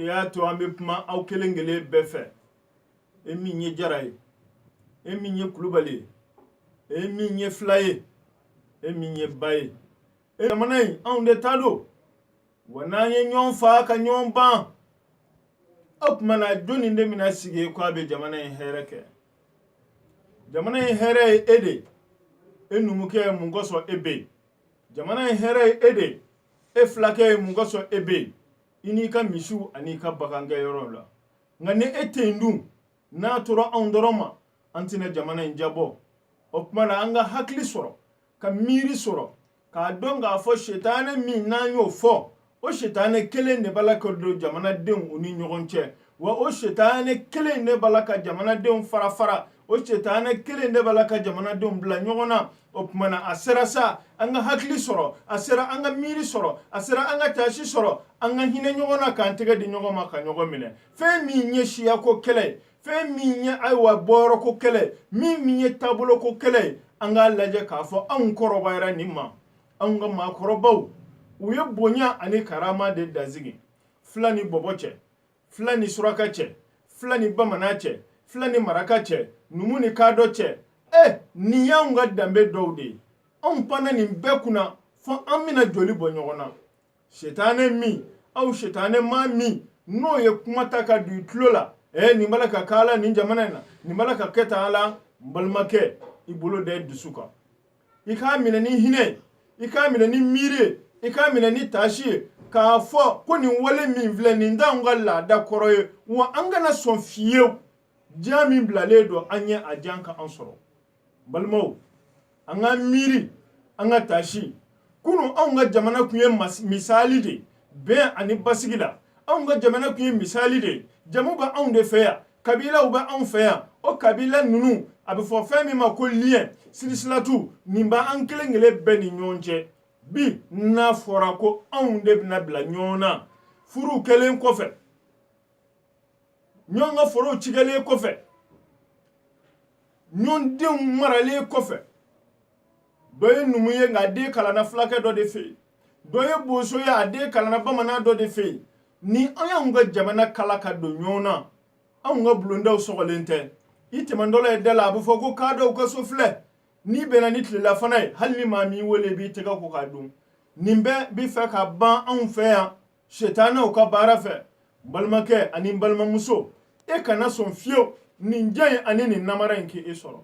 de y'a to an bɛ kuma aw kelen kelen bɛɛ fɛ. E min ye jara ye, e min ye kulubali ye, e min ye fila ye, e min ye ba ye, e jamana in, anw de ta don wa. N'an ye ɲɔgɔn faa ka ɲɔgɔn ban, o tuma na jɔnni de bɛna sigi ko a bɛ jamana in hɛrɛ kɛ? Jamana in hɛrɛ ye e de ye. E numukɛ ye, mun kosɔn e bɛ yen? Jamana in hɛrɛ ye e de ye. E fulakɛ ye, mun kosɔn e bɛ yen? I n'i ka misiw an'i ka bagankɛyɔrɔw la. Nka ni e tɛ yen dun, n'a tora anw dɔrɔn ma, an tɛna jamana in jabɔ. O tuma na, an ka hakili sɔrɔ, ka miiri sɔrɔ, k'a dɔn k'a fɔ sitanɛ min n'an y'o fɔ, o sitanɛ kelen de b'a la ka don jamanadenw u ni ɲɔgɔn cɛ wa. O sitanɛ kelen de b'a la ka jamanadenw fara fara. O sitanɛ kelen de b'a la ka jamanadenw bila ɲɔgɔn na. O tuma na, a sera sa an ka hakili sɔrɔ, a sera an ka miiri sɔrɔ, a sera an ka taasi sɔrɔ, an ka hinɛ ɲɔgɔn na, k'an tɛgɛ di ɲɔgɔn ma, ka ɲɔgɔn minɛ. Fɛn min ye siyako kɛlɛ ye, fɛn min ye ayiwa bɔyɔrɔko kɛlɛ, min ye taaboloko kɛlɛ ye, an k'a lajɛ k'a fɔ anw kɔrɔbayara nin ma. Anw ka maakɔrɔbaw, u ye bonya ani karama de dansigi fila ni bɔbɔ cɛ, fila ni suraka cɛ, fila ni bamanan cɛ, fila ni maraka cɛ, numu ni kadɔ cɛ. Ɛ, nin y'anw ka danbe dɔw de ye. Anw panna nin bɛɛ kunna fo an bɛna joli bɔ ɲɔgɔn na. Sitanɛ min, aw sitanɛ maa min n'o ye kuma ta ka don i tulo la, ɛ, nin b'a la ka k'a la nin jamana in na, nin b'a la ka kɛ tan a la. N balimakɛ, i bolo da i dusu kan, i k'a minɛ ni hinɛ ye, i k'a minɛ ni miiri ye, i k'a minɛ ni taasi ye, k'a fɔ ko nin wale min filɛ nin t'anw ka laada kɔrɔ ye wa. An kana sɔn fiyewu diya min bilalen don an ɲɛ, a jan ka an sɔrɔ. Balimaw, an ka miiri, an ka taasi. Kunun, anw ka jamana tun ye misali de ye bɛn ani basigi la. Anw ka jamana tun ye misali de ye. Jamu bɛ anw de fɛ yan, kabilaw bɛ anw fɛ yan. O kabila ninnu, a bɛ fɔ fɛn min ma ko lien, sirisilatu, nin b'an kelen kelen bɛɛ ni ɲɔgɔn cɛ. Bi, n'a fɔra ko anw de bɛna bila ɲɔgɔn na, furuw kɛlen kɔfɛ, ɲɔgɔn ka forow cikɛlen kɔfɛ, ɲɔgɔn denw maralen kɔfɛ, dɔ ye numu ye nka a den kalanna fulakɛ dɔ de fɛ yen, dɔ ye boso ye, a den kalanna bamanan dɔ de fɛ yen, ni an y'anw ka jamana kala ka don ɲɔgɔn na, anw ka bulondaw sɔgɔlen tɛ. I tɛmɛntɔla ye da la, a bɛ fɔ ko kadɔw ka so filɛ. N'i bɛnna ni tilelafana ye, hali ni maa m'i wele, i b'i tɛgɛ ko k'a dun. Nin bɛɛ bɛ fɛ ka ban anw fɛ yan sitanɛw ka baara fɛ. N balimakɛ ani n balimamuso, e kana sɔn fiyewu nin jan in ani nin namara in k'e sɔrɔ.